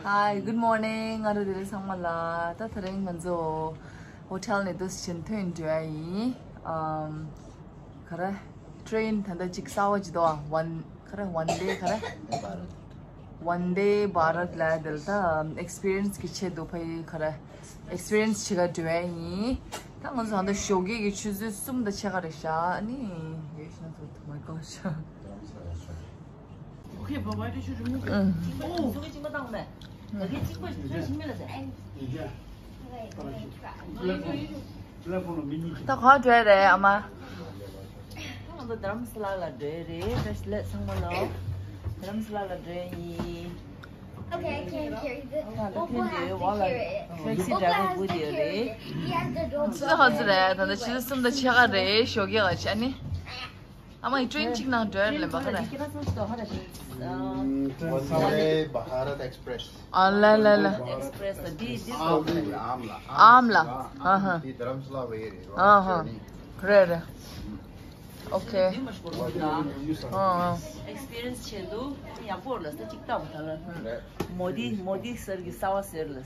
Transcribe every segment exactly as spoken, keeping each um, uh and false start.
Hi, good morning. ང་རང་བདེ་ལེགས་ཚང་མ་ལ། ད་དེ་རིང་ང་ཚོ་ཧོ་ཊེལ་ནས་འདུག་སེ་ཕྱིན་ཐོན་འགྲོ་ཡ་ཡིན། ཨམ། ག་རེ། ཊེན་ད་ལྟ་གཅིག་གསར་པ་ཅིག་འདུག་ཨ། ཝན་ག་རེ། ཝན་ཌེ་ག་རེ། ཝན་ཌེ་བྷ་རཏ་ལ་དེ་ལ་ད་ཨེག་སི་པི་རི་ཡན་སི་གི་ཆེད་དུ་ཕ་གི་ག་རེ། ཨེག་སི་པི་རི་ཡན་སི་བྱེད་ག་འགྲོ་ཡ་ཡིན། ད་ང་ཚོ་ད་ལྟ་ཞོགས་ཀས་ཀྱི་ཆུ་ཚོད་གསུམ་དང་ཕྱེད་ཀ་རེད་ཤག་ཨ་ནི། ཡོད་ཤག་ཚོ། Oh my gosh. Okay, but why did you remove it? ཨང་། ད་ག་འགྲོ་ཡ་རེད་ཨ་མ། ང་ཚོ་རྡ་རམ་ས་ལ་ལ་འགྲོ་ཡ་རེད། བཀྲ་ཤིས་བདེ་ལེགས་ཚང་མ་ལ། རྡ་རམ་ས་ལ་ལ་འགྲོ་ཡ་ཡིན། Okay, I can't carry the Opal has to carry it. Opal has to carry it. He has the door. ཆུ་ཚོད་ག་ཚོད་རེད། ད་ལྟ་ཆུ་ཚོད་གསུམ་དང་ཕྱེད་ཀ་རེད། ཞོགས་ཀས་ལ་ཆ་ནི། ཨ་མ་ཡི་ཊེན་གཅིག་ནང་འགྲོ་ཡ་ལེན་པ་ག་རེ། One way Bharat Express. ཨ་ལ་ལ་ལ། Express ལ་འདི་འདི་ཨམ་ལ་ཨམ་ལ། ཨམ་ལ། ཨ་ཧ། འདི་རྡ་རམ་ས་ལ་བར་རེད། ཨ་ཧ། རེད་རེད། Okay. འདི་མ་ཤོར་བ་ད། ཨ་ཨ། ཨེག་སི་པི་རི་ཡན་སི་ཆེད་དུ་ཡག་པོ་ལ་ས་གཅིག་ལྟ་བ་ད་ལ། མོ་དི་མོ་དི་སར་གི་གསར་པ་ཟེར་ལ།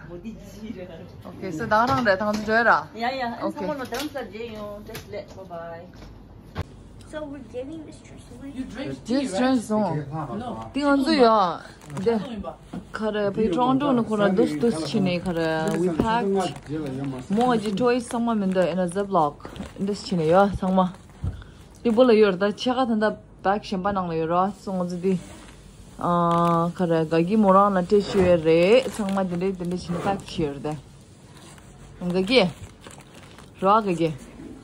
Okay, so ད་རང་རེད། ད་ང་ཚོ་འགྲོ་ཡ་ར། ཡ་ཡ། Okay. ཚང་མ་ལོ་དང་ས་རྗེས་ཡོང་། བཀྲ་ཤིས་བདེ་ལེགས། Bye bye. So we're getting this dress away? You drink tea, right? This dress on. ཏིང་ང་ཚོ་ཡོད་ཨ། འདི་ག་རེ། བའི་ཊོ་རོན་ཊོ་ནས་ཁོ་རང་འདུག་འདུག་ཕྱིན་ནས་ག་རེ། We packed. མོ་ང་ཅི་ཊོའི་ཚང་མ་མི་འདུག in a Ziploc. འདུག་ཕྱིན་ནས་ཡོད་ཚང་མ། འདི་བོ་ལ་ཡོད་རེད། ད་ཕྱེད་ཀ་ད་ལྟ་བེག་གཞན་པ་ནང་ལ་ཡོད་རེད། སོང་ང་ཚོ་འདི། ཨ། ག་རེ། ག་གི་མོ་རང་ལ་སྤྲད་ཤེས་ཡོད་རེད། ཚང་མ་འདི་འདྲས་འདི་འདྲས་བྱས་ནས་པེག་བྱས་ཡོད་རེད་དེ། ག་གི། རོ་ག་གི།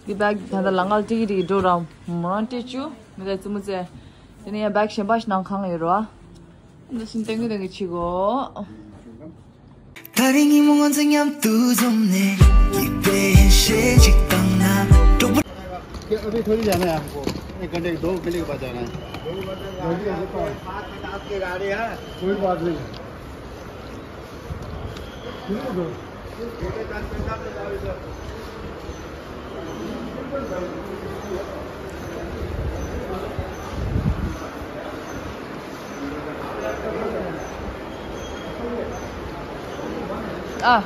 འདི་བེག་ད་ལྟ་ལམ་ཁ་ལ་ཏིག་ཏིག་འགྲོ་ར། མོ་རང་སྤྲད་བཅུག་མི་ཚེ་བཙུན་མོ་ཚེ། དེ་ནས་ཡང་བེག་གཞན་པ་ཞིག་ནང་གང་ཡོད་རེད། འདི་བཞིན་ཏན་གི་ཏན་གི་བྱེད་དགོས། ད་རིང་ཉིན་མོ་ང་ཚོ་མཉམ་དུ་འཛོམས་ནས། ཡིད་དཔེ་ཡིད་ཤེས་ཅིག་བཏང་ན། གྲོགས་པོ། अभी थोड़ी जाना है हमको, एक घंटे, दो घंटे के बाद जाना है। कोई बात नहीं। ཨ།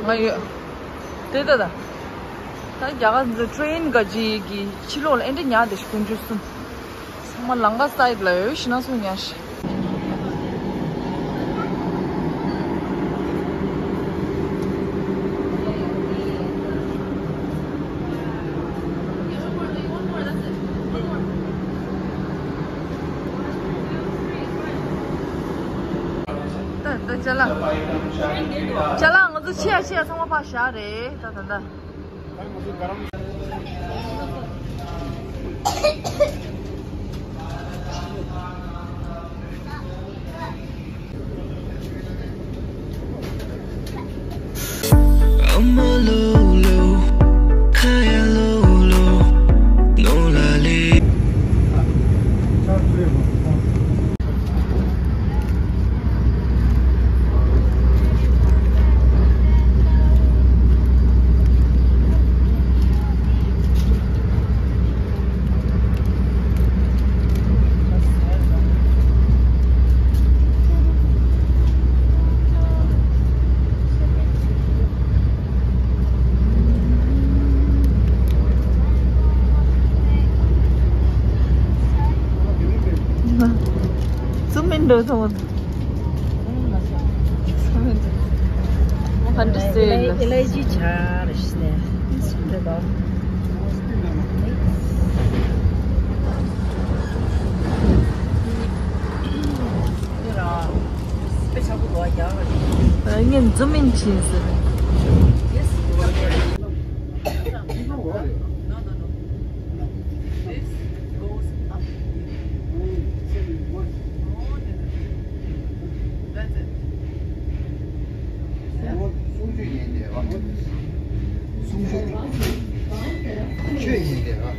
ང་ཡོད། དེ་ལྟ་ད། ད་རྒྱ་གར་འདི་ཊེན་ག་ཅིག་གི་ཕྱི་ལོགས་ལ་ཨེ་འདྲ་ཉལ་བསྡད་ཤག་དཀོན་མཆོག་གསུམ། ཚང་མ་ལམ་ཁ་སའིཌ་ལ་ཡོད་ཤི་ན་སོང་ཉལ་ཤག་ད་ད་ཅ་ལག་ཅ་ལག་ང་ཚོ་ཆེ་ཡ་ཆེ་ཡ་ཚང་མ་ཕར་བཞག་རེད། ད་ད་ད། ཚུལ་མིན་འགྲོ་ཐུབ། ཚུལ་མིན་འགྲོ། ཧན་དུ་སེ་ལ། ཨེ་ལར་ཇི་ཆགས་རེད་ཤག་ནས། ཚུལ་མིན་འགྲོ། ངས་འཛུམ་མིན་ཕྱིན་ཟེར། གསུང་ཆོས་ཡིན་ཏེ་བ། གསུང་ཆོས་ཆོས་ཡིན་ཏེ་བ།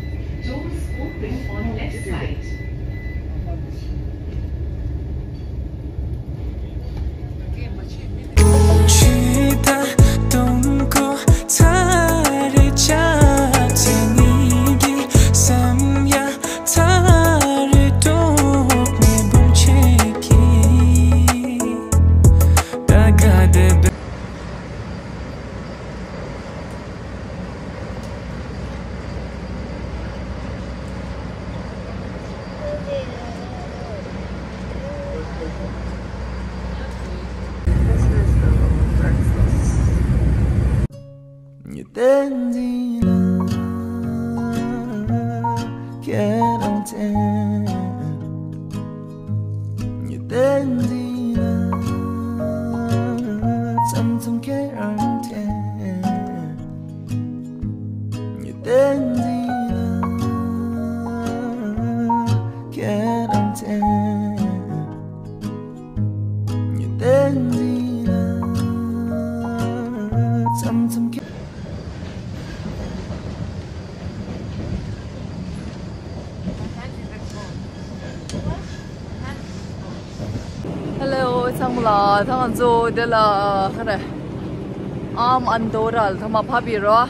བསྟན་འཛིན་ལགས་ཁྱེད་རང་མཚན། བསྟན་འཛིན་ལགས་མཚམས་མཚམས་ཁྱེད་རང་མཚན། བསྟན་འཛིན་ལགས་ཁྱེད་རང་མཚན། བསྟན་འཛིན་ལགས་མཚམས་མཚམས་ཁྱེད། Hello ཚང་མ་ལ། ད་ང་ཚོ་འདི་ལ་ག་རེ། ཨམ་ཨན་དོ་ར་ལ་ཐ་མ་ཕབ་པའི་རོ།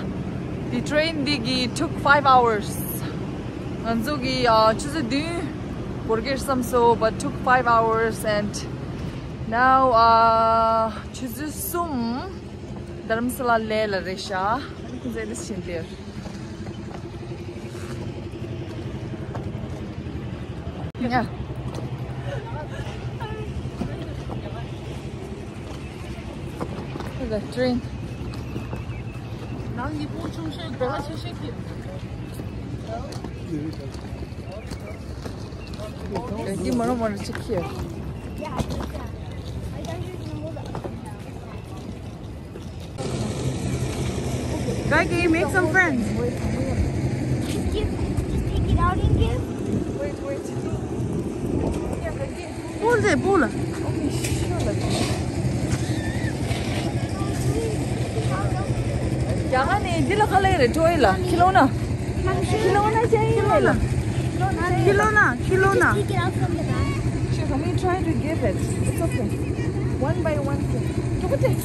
The train འདི་གི་took five hours. ང་ཚོ་གི་ཨ་ཆུ་ཚོད་བདུན་འགོར་གྱི་བསམ་སོང་། but took five hours and now ཨ་ཆུ་ཚོད་གསུམ་དྷ་རམ་ས་ལ་ལ་ལ་རེད་ཤག་ཁོང་ཚོས་འདི་བྱིན་ཏེ། Yeah. The train. ནང་ཡིག་པོ་ཆུང་ཤོས་དེ་ལ་ཆེ་ཤོས་ཀྱི། འདི་མ་རུང་མ་རུང་ཅིག་ཁྱེར། Guy, can you make some friends? Just give, just take it out and give. Wait, wait. Pull it, pull it. རྒྱ་གར་ནས་འདི་ལ་ཁ་ལས་རེ་ཊོ་ཨི་ལ་ཁི་ལོ་ན། ཁི་ལོ་ན་ཅན་ཡིན་ལ། ཁི་ལོ་ན། ཁི་ལོ་ན། Take it out from the back. She, let me try to give it. It's okay. One by one. Look at this.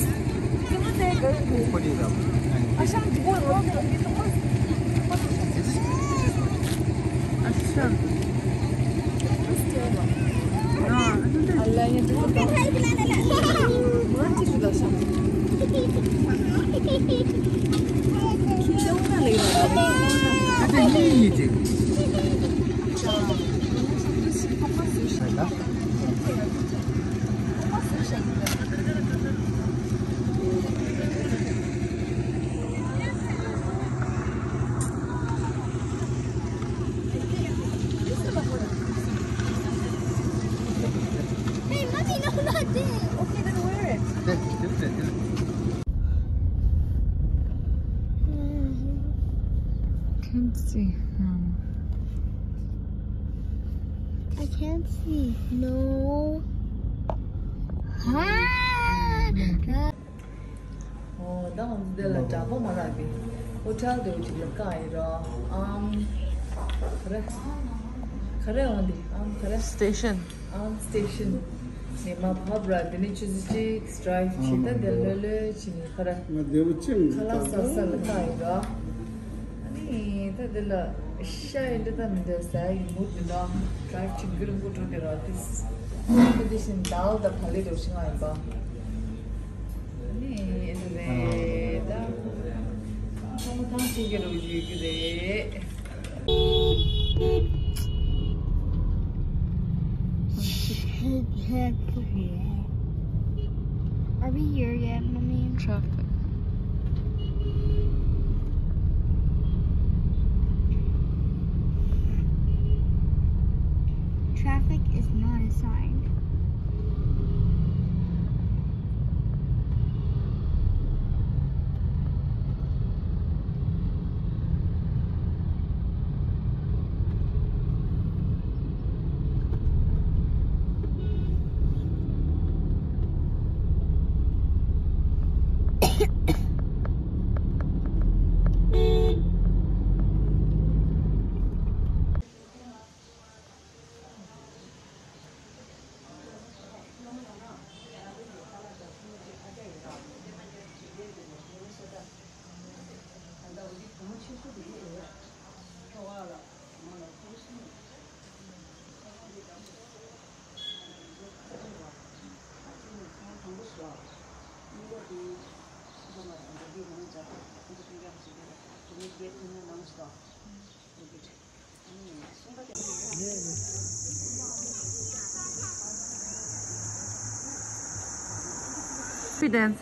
Hey, mommy, no, not this. Okay, then wear it. Can't see. I can't see. No. Ah! ཨོ། ད་ང་ཚོ་འདི་ལ་འདྲ་པོ་མ་རག་གི། ཧོ་ཊེལ་དེ་འོ་ཅིག་ལ་བཀག་ཡིན་རོ། ཨམ། ག་རེ། ག་རེ་འོང་འདི། ཨམ་ག་རེ། སི་ཊེ་ཤན། ཨམ་སི་ཊེ་ཤན། ནས་མར་ཕབ་ར། དེ་ནས་ཆུ་ཚོད་གཅིག་ཌ་རའིབ་བྱས། ད་དེ་ལྷོད་ལྷོད་བྱས་ནས་ག་རེ། ང་བདེ་པོ་ཅིག་མི་ཁ་ལག་ཟ་ས་ལ་བཀག་ཡིན་རོ། ཨ་ནི་ད་འདི་ལ་ཤ་ཡི་འདྲ་ད་མི་འདུག་ཟ་ཡི་མུར་འདི་འདྲ། ཌ་རའིབ་བྱེད་གི་རིང་པོ་འགྲོ་དེ་ར་དེ། དེ་དེ་བཞིན་དཱལ་དང་བག་ལེབ་འདྲ་བོ་ཞིག་མངགས་ཡིན་པ། ཨ་ནི་ཨེ་འདྲ་རེད་ད། ཚང་མ་ཐང་ཆད་ཀྱི་རོ་ཡོད་ཀྱི་རེད། Are we here yet, Mommy? Traffic. Traffic is not a sign. Free dance.